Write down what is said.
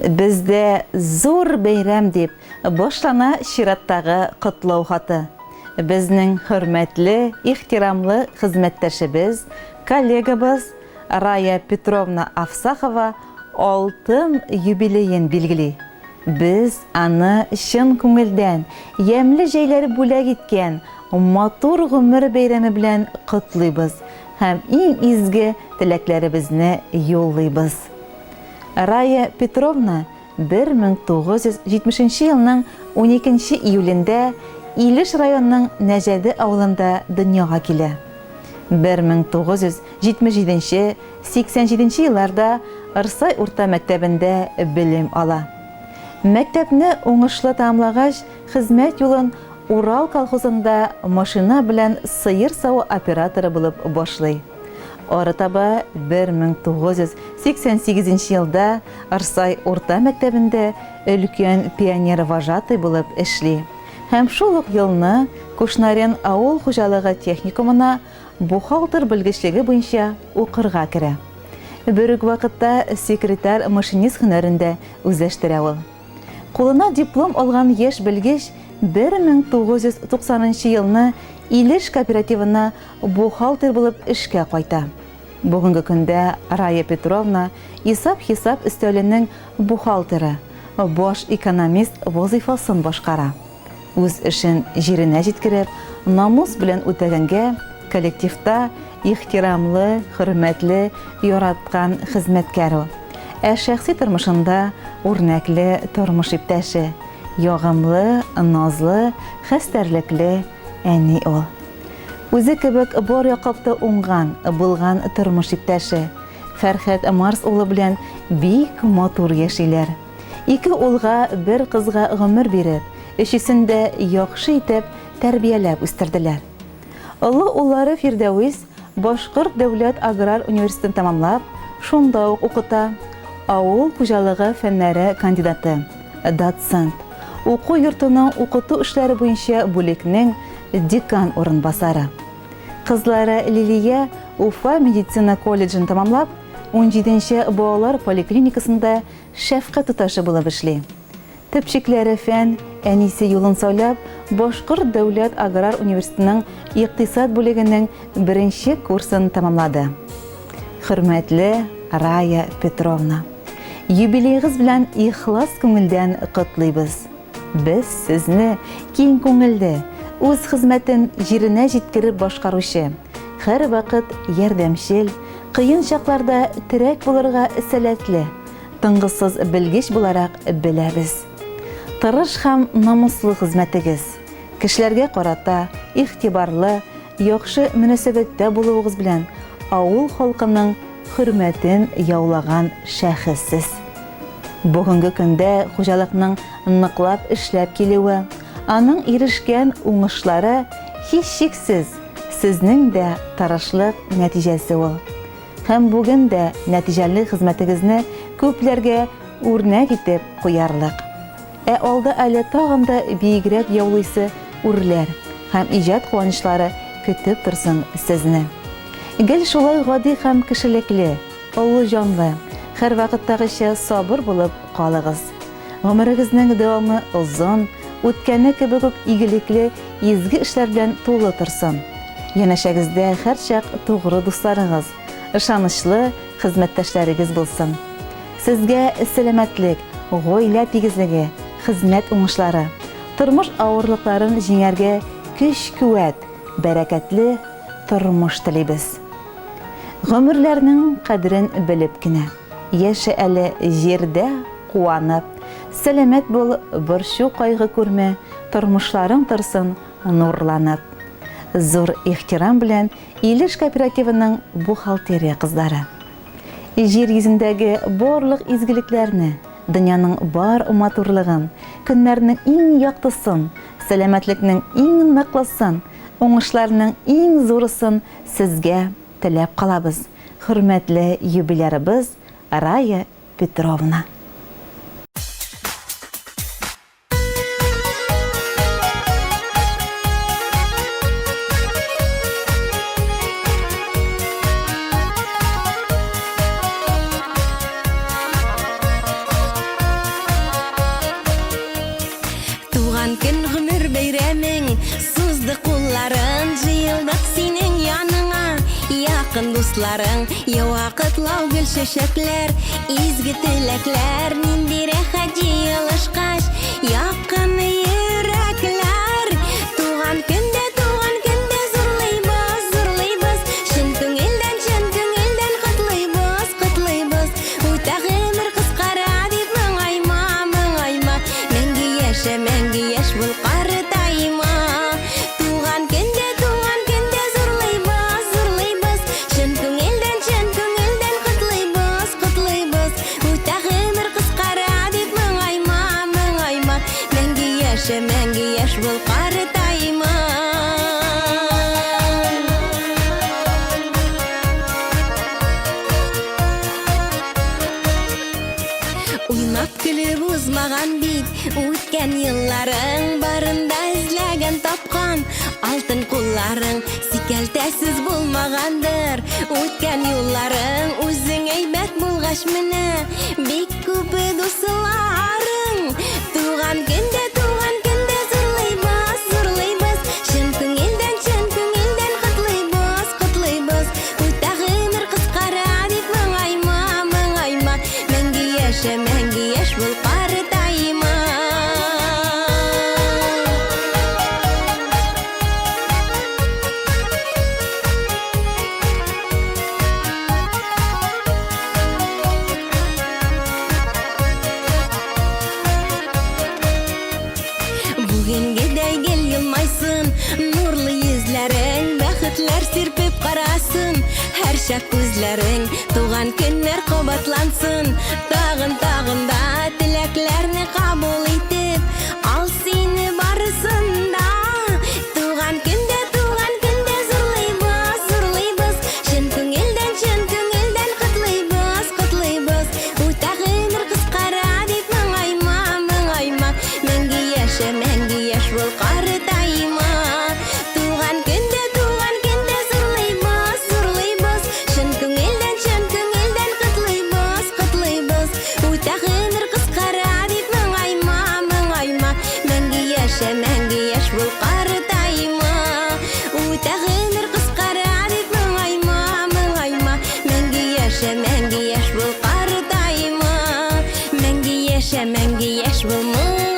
Бүген бездә зур бәйрәм дип башлана чираттагы котлау хаты. Безнең хөрмәтле, ихтирамлы хезмәттәшебез, коллегабыз Рая Петровна Афсахова алтын юбилеен билгели. Без аны чын күңелдән ямьле җәйләр бүләк иткән матур гомер бәйрәме белән котлыйбыз һәм иң изге теләкләребезне юллыйбыз. Рая Петровна 1970 нче елның уникенче июлендә Илеш районының Нәҗәде авылында дөньяга килә. 1977 нче, 87 нче елларда Рсай урта мәктәбендә белем ала. Мәктәпне уңышлы тәмамлагач, хезмәт юлын Урал колхозында машина белән сыер саву операторы булып башлый. Арытаба 1988 нче елда Рсай урта мәктәбендә өлкән пионервожатый булып эшли һәм шул ук елны Кушнарен авыл хуҗалыгы техникумына бухгалтер белгечлеге буенча укырга керә. Бер үк вакытта секретарь-машинист һөнәрен дә үзләштерә ул. Кулына диплом алган яшь белгеч 1990 нчы елны Илеш кооперативына бухгалтер булып эшкә кайта. Бүгенге көндә Рая Петровна исап-хисап өстәленең бухгалтеры, баш экономист вазыйфасын башкара. Үз эшен җиренә җиткереп, намус белән үтәгәнгә коллективта ихтирамлы, хөрмәтле, яраткан хезмәткәр ул. Ә шәхси тормышында үрнәкле тормыш иптәше, ягымлы, назлы, хәстәрлекле әни ул. Үзе кебек бар яклап та уңган, булган тормыш иптәше, Фәрхәт Марс улы белән бик матур яшиләр. Ике улга, бер кызга гомер биреп, өчесен дә яхшы итеп тәрбияләп үстерделәр. Олы уллары Фирдәвис Башкорт дәүләт аграр университетын тәмамлап, шунда ук укыта, авыл хуҗалыгы фәннәре кандидаты, доцент, уку йортының укыту эшләре буенча бүлекнең декан урынбасары. Кызлары Лилия Уфа медицина колледжын тәмамлап, унҗиденче балалар поликлиникасында шәфкать туташы булып эшли. Төпчекләре Фән, әнисе юлын сайлап, Башкорт дәүләт аграр университетының икътисад бүлегенең беренче курсын тәмамлады. Хөрмәтле Рая Петровна! Юбилеегыз белән ихлас күңелдән котлыйбыз! Без сезне киң күңелле, үз хезмәтен җиренә җиткереп башкаручы, һәрвакыт ярдәмчел, кыен чакларда терәк булырга сәләтле, тынгысыз белгеч буларак беләбез. Тырыш һәм намуслы хезмәтегез, кешеләргә карата игътибарлы, яхшы мөнәсәбәттә булуыгыз белән авыл халкының хөрмәтен яулаган шәхес сез. Бүгенге көндә хуҗалыкның ныклап эшләп килүе, аның ирешкән уңышлары, һичшиксез, сезнең дә тырышлык нәтиҗәсе ул. Һәм бүген дә нәтиҗәле хезмәтегезне күпләргә үрнәк итеп куярлык. Ә алда әле тагын да биегрәк яулыйсы үрләр һәм иҗат куанычлары көтеп торсын сезне. Гел шулай гади һәм кешелекле, олы җанлы, һәрвакыттагыча сабыр булып калыгыз. Гомерегезнең дәвамы озын, үткәне кебек үк игелекле, изге эшләр белән тулы торсын. Янәшәгездә һәрчак тугры дусларыгыз, ышанычлы хезмәттәшләрегез булсын. Сезгә сәламәтлек, гаилә тигезлеге, хезмәт уңышлары, тормыш авырлыкларын җиңәргә көч-куәт, бәрәкәтле тормыш телибез. Гомерләрнең кадерен белеп кенә. Яшә әле җирдә куанып. Сәламәт бул, борчу-кайгы күрмә, тормышларың торсын нурланып. Зур ихтирам белән Илеш кооперативының бухгалтерия кызлары. Җир йөзендәге барлык изгелекләрне, дөньяның бар матурлыгын, көннәрнең иң яктысын, сәламәтлекнең иң ныклысын, уңышларның иң зурысын сезгә теләп калабыз, хөрмәтле юбилярыбыз Рая Петровна! Якын дусларың, ява котлау гөл чәчәкләр, изге теләкләр, нинди рәхәт җыелышкач, якын йөрәкләр. Туган көндә, туган көндә зурлыйбыз, зурлыйбыз, чын күңелдән, чын күңелдән котлыйбыз, котлыйбыз. Үтә гомер кыскара дип моңайма, моңайма, мәңге яшә, мәңге яшь бул, картайма. Туган көндә, туган көндә зурлыйбыз, зурлыйбыз, чын күңелдән, чын күңелдән котлыйбыз, котлыйбыз. Үтә гомер кыскара дип моңайма, моңайма, мәңге яшә, мәңге яшь бул, картайма. Уйнап көлеп узмаган бит үткән елларың, барында эзләгән тапкан алтын кулларың, сикәлтәсез булмагандыр үткән юлларың, үзең әйбәт булгач менә бик күп дусларың. Туган көндә, туган көндә зурлыйбыз, зурлыйбыз, чын күңелдән, чын күңелдән котлыйбыз, котлыйбыз. Үтә гомер кыскара дип моңайма, моңайма, мәңге яшә, мәңге яшь бул, картайма. Бүгенгедәй гел елмайсын нурлы йөзләрең, бәхетләр сирпеп карасын һәрчак күзләрең, туган көннәр кабатлансын, тагын тагын да теләкләрне кабул итеп, ал сине барысын да. Туган көндә, туган көндә зурлыйбыз, зурлыйбыз, чын күңелдән, чын күңелдән котлыйбыз, котлыйбыз. Үтә гомер кыскара дип моңайма, моңайма, мәңге яшә, мәңге яшь бул, картайма. Туган көндә, туган көндә зурлыйбыз, зурлыйбыз, чын күңелдән, чын күңелдән котлыйбыз, котлыйбыз. Үтә гомер кыскара дип моңайма, моңайма, мәңге яшә, мәңге яшь бул, картайма. Үтә гомер кыскара дип моңайма, моңайма, мәңге яшә, мәңге яшь бул, картайма. Мәңге яшә, мәңге яшь бул, моңайма.